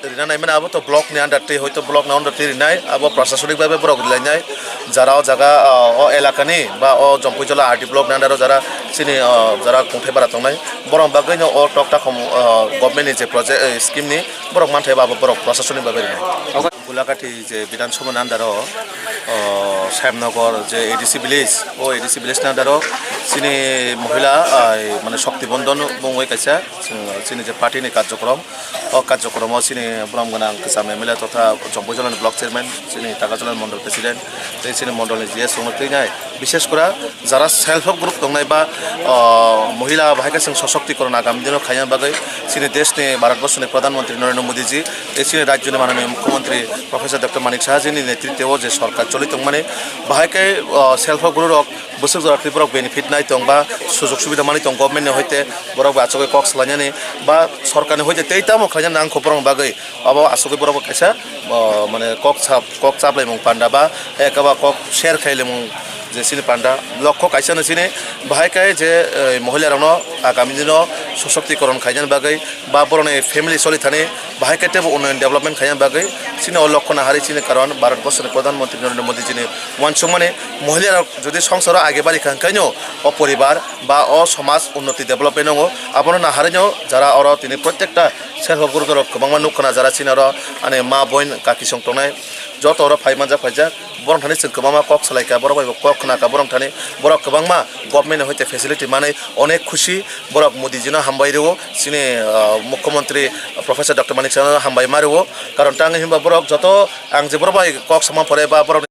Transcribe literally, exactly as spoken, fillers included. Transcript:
Rina naimani abo to block ni under twi, hoito block ni under twi rinai, abo prashasonik bhabe borok rilainai. Jara o jaga, ah, o elakani ba o Jompui Jola R D block ni under o jara chini, ah, jara kongthai bara tongnai, borok bagwi no o tokta khom, ah, government ni je project, eh, scheme ni borok manthai ba abo borok prashasonik bhabe rinai. Gulakati je Bidhan Sabha ni under o, o, Shyamnagar je A D C village, o A D C village ni under o chini mohila, ah, mane Shakti Bandhan mungwi kaisa, chini je party ni karjokrom, o karjokromo chini borom gwnang kwcham M L A totha Jompui Jola ni block chairman, chini Takarjala ni mondol president, tei chini mondol ni G S rok no twinai, bishes kora jara self help group tongnai ba, o, mohila bahai khe chwng soshokti koron agami dino khaina bagwi chini desh ni Bharat Borso ni Pradhan Mantri Narendra Modi ji, tei chini rajyo ni mananiya Mukhyamantri Professor Doctor Manik Saha ji ni netritwo je sorkar choli tongmani, bahai khe, o, self help group rok bwswk jora thwi borok benefit nai tong ba sujok subida manwi tong government ni hoite borok bai achugwi kok salainani ba sorkar ni hoite tei tamo khlaina nang kho borok bagwi abo achugwi borok kaisa, o, mane kok sap kok chaplaimung panda ba eka ba kok share khailaimung je chini panda lokho kaisa no chini bahai khe je, eh, mohila rokno agami dino soshokti koron khaina bagwi ba borokni family choli thani bahai khe teibo unnayan development khaina bagwi chini o lokho nahari chini karon Bharat Borso ni Pradhan Mantri Narendra Modi ji ni uansukmani mohila rok jodi songsaro age bari kha hwnkhe no o poribar ba o somaj unnoti development wngo abono nahari no jara oro tini protekta self help group rok kwbangma nuk khna jara chini oro ani ma boin kaki song tongnai joto oro phai manjak phaijak. Borok thani chwng kwbangma kok salaikha, borok bai bo kok khnakha, borok thani borok kwbangma government ni hoite facility manwi onek khusi, borok Modi jino hambai rwo, chini, ah, Mukhyamantri Professor Doctor Manik Saha no hambai ma rwo, karon tang hinba borok joto ang je borok bai kok sama pore ba borok